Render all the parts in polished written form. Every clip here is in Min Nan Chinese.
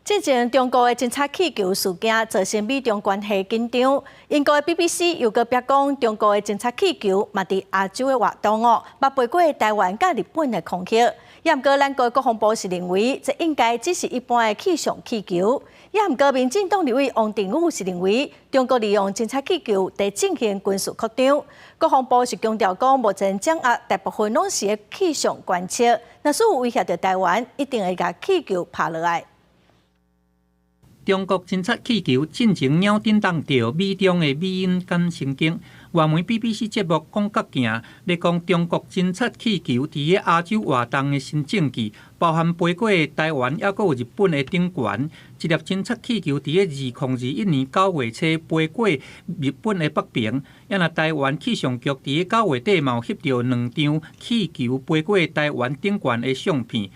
之前中國的偵察氣球事件造成美中關係緊張。英國的 BBC 又閣表講，中國的偵察氣球嘛佇亞洲的活動哦，嘛飛過台灣佮日本的空域。也毋過，咱國國防部是認為，這應該只是一般的氣象氣球。也毋過，民進黨立委王定宇是認為，中國利用偵察氣球佇進行軍事擴張。國防部是強調講，目前掌握大部分攏是氣象觀測，若是有威脅著台灣，一定會共氣球拍落來。中國偵察氣球進前鳥振動著美中的敏感神經。外媒 BBC 節目講角鏡咧講中國偵察氣球佇咧亞洲活動的新證據，包含飛過台灣抑閣有日本的頂懸。一粒偵察氣球佇咧2021年9月初飛過日本的北邊，抑若台灣氣象局佇咧9月底嘛有翕著兩張氣球飛過台灣頂懸的相片。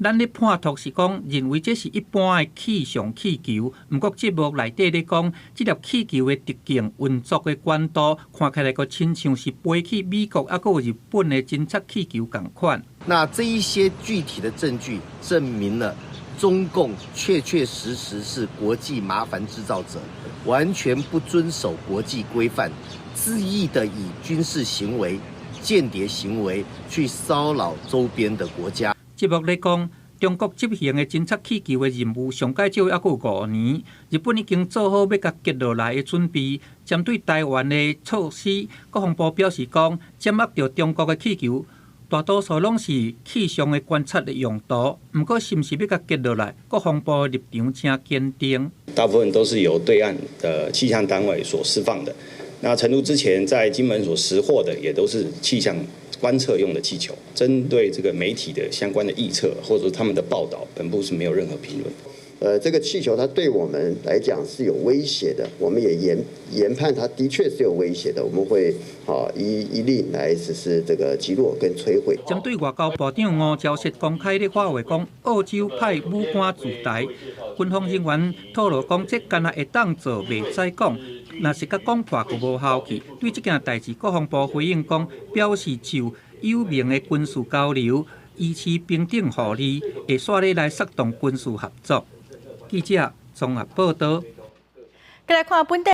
咱咧判斷是講，認為這是一般的氣象氣球。毋過節目內底咧講，這粒氣球的直徑、運作的高度，看起來閣親像是飛去美國抑閣有日本的偵察氣球仝款。那這一些具體的證據證明了中共確確實實是國際麻煩製造者，完全不遵守國際規範，恣意的以軍事行為、間諜行為去騷擾周邊的國家。節目咧講，中國執行的偵察氣球的任務上蓋少猶閣有5年，日本已經做好欲共擊落來的準備。針對台灣的措施，國防部表示講，掌握著中國的氣球，大多數攏是氣象的觀察的用途。毋過，是毋是欲共擊落來，國防部立場誠堅定。大部分都是由對岸的氣象單位所釋放的。那誠如之前在金門所拾獲的，也都是氣象觀測用的氣球。針對這個媒體的相關的臆測，或者他們的報道，本部是沒有任何評論。這個氣球它對我們來講是有威脅的，我們也研判它的確是有威脅的，我們會依令來實施這個擊落跟摧毀。針對外交部長吳釗燮公開咧發話講，澳洲派武官駐台，軍方人員透露講，這敢若會當做，袂使講。若是共講破就無效去。對這件代誌，國防部回應講，表示就有名的軍事交流，維持平等互利，會煞咧來策動軍事合作。記者綜合報導。來看本地。